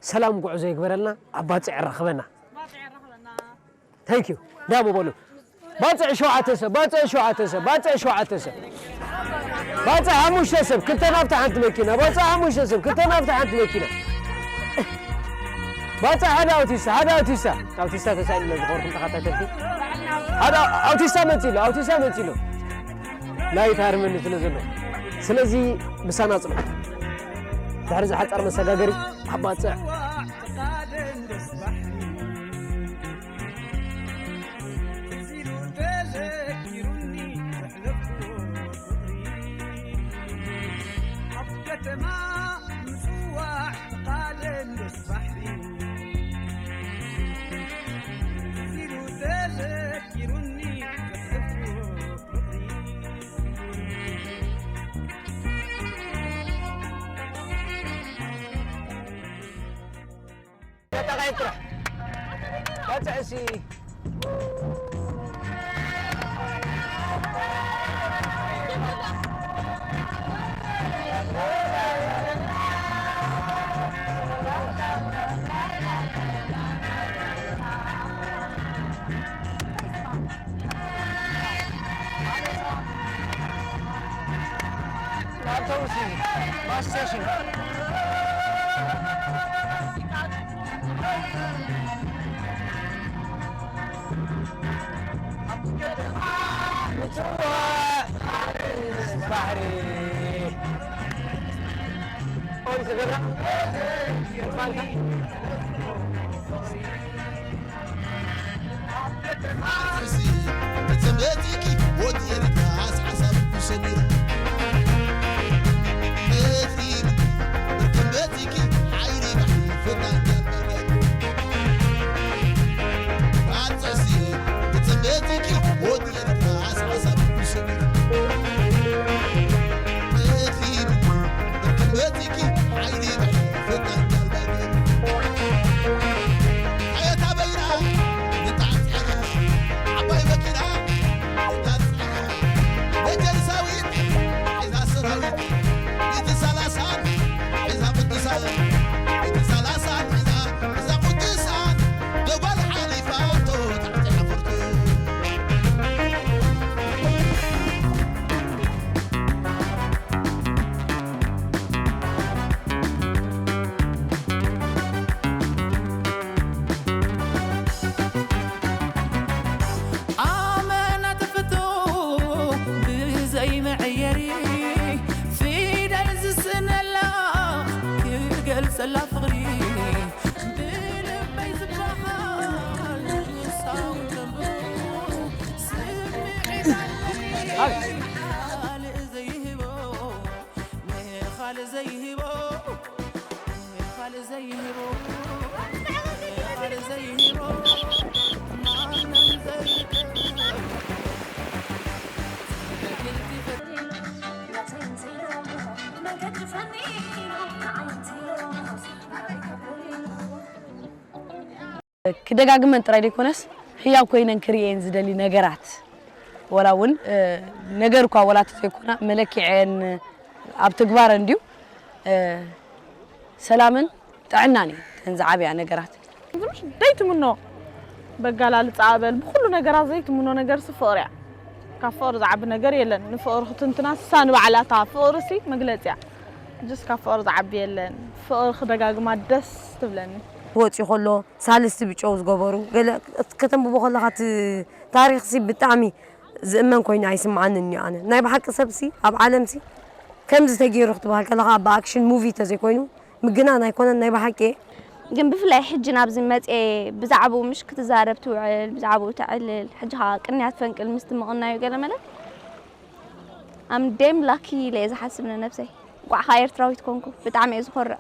ሰላም ጉዕዞ ይግበረልና፣ ኣብ ባጽዕ የራኽበና። Thank you። ዳቦ በሉ። ባጽዕ ሸውዓተ ሰብ፣ ባጽዕ ሸውዓተ ሰብ፣ ባጽዕ ሸውዓተ ሰብ። ባጽዕ ሓሙሽተ ሰብ፣ ክልተ ናብታ ሓንቲ መኪና። ባጽዕ ሓሙሽተ ሰብ፣ ክልተ ናብታ ሓንቲ መኪና። ባጽዕ ሓደ ኣውቲስታ፣ ሓደ ኣውቲስታ። ኣውቲስታ ተሳኢኑ ኣሎ ዝኸበርኩም ተኸታተልቲ። ሓደ ኣውቲስታ መጺኡ ኣሎ፣ ኣውቲስታ መጺኡ ኣሎ። ላይት ሃርመኒ ስለ ዘሎ። ስለዚ ምሳና ጽንሑ። ድሕሪ ዝሓጸር መሰጋገሪ ኣብ ባጽዕ። ተጣቃዒ ጥራሕ። ባጽዕ እሲ። ኣውቶቡስ እዩ፣ ባስ ስቴሽን። ባሕሪ። ኦይ፣ ዝገርም። ኣመና ተፈቶ ብዘይ መዐየሪ ፊደል ዝስነላ ክገልጸላ ፍቕሪ ብልበይ ዝበሃል ንሳው ተንብሩ ስምዒት ኣለኒ። ካልእ ዘይህቦ ንኻልእ ዘይህቦ ንኻልእ ዘይህቦ ንኻልእ ዘይህቦ ማንም ዘይህቦ። ክደጋግመን ጥራይ ዘይኮነስ ህያው ኮይነን ክርእየን ዝደሊ ነገራት፣ ወላ እውን፣ እ፣ ነገር እኳ ወላ ተዘይኮና መለክዐን ኣብ ተግባረን ድዩ፣ እ፣ ሰላምን ጥዕናን እዩ እተን ዝዓብያ ነገራት። ዝምሽ ዘይትምኖ በጋላልጻ በል ብኹሉ ነገራት ዘይትምኖ ነገር ሲ ፍቕሪ እያ። ካብ ፍቕሪ ዝዓቢ ነገር የለን። ንፍቕሪ ክትንትና ንሳ ንባዕላ እታ ፍቕሪ ሲ መግለጺ እያ። ጅስ ካብ ፍቕሪ ዝዓቢ የለን። ፍቕሪ ክደጋግማ ደስ ትብለኒ። ክወጽእ ከሎ ሳልስቲ ብጨው ዝገበሩ፣ ገለ ከተንብቦ ከለኻ እቲ ታሪኽሲ ብጣዕሚ ዝእመን ኮይኑ ኣይስምዓንን እዩ። ኣነ ናይ ብሓቂ ሰብሲ ኣብ ዓለምሲ ከምዚ ተገይሩ ክትበሃል ከለኻ ብኣክሽን ሙቪ ተዘይኮይኑ ምግናን ኣይኮነን ናይ ብሓቂ። ግን ብፍላይ ሕጂ ናብዚ መፅኤ ብዛዕባኡ ምሽ ክትዛረብ ትውዕል፣ ብዛዕባኡ ተዕልል። ሕጂ ከዓ ቅንያት ፈንቅል ምስቲ ምቕናዩ ገለ መለ ኣም ዴም ላኪ ኢለ እየ ዝሓስብ ንነብሰይ። እንቋዕ ከዓ ኤርትራዊት ኮንኩ። ብጣዕሚ እየ ዝኾርዕ።